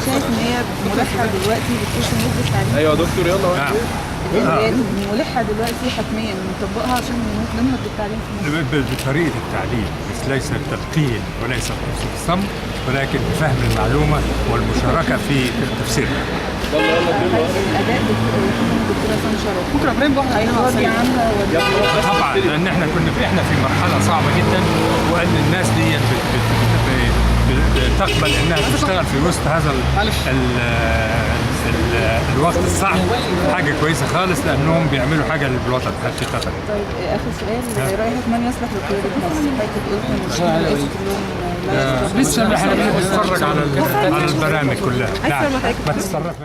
شايف ان هي ملحة دلوقتي بخصوص الناس بالتعليم؟ ايوه يا دكتور، يلا. نعم. الآليات ملحة دلوقتي حتميا نطبقها عشان ننهض بالتعليم في مصر. بطريقة التعليم، بس ليس التلقين وليس الحفظ الصم، ولكن بفهم المعلومة والمشاركة في تفسيرها. الاداء دكتور حسن شرف بكره ابراهيم بحر هيراضي عنها ولا؟ طبعا، لان احنا كنا في احنا في مرحلة صعبة جدا، وان الناس دي بتقبل انها تشتغل في وسط هذا ال ال ال الوقت الصعب حاجة كويسة خالص، لانهم بيعملوا حاجة للوطن حقيقه. طيب، اخر سؤال، رايك من يصلح لقيادة مصر؟ حضرتك قلت ان الرئاسة كلهم لا يصلحوا. لسه احنا بنتفرج على البرامج كلها. نعم، ما تتصرف.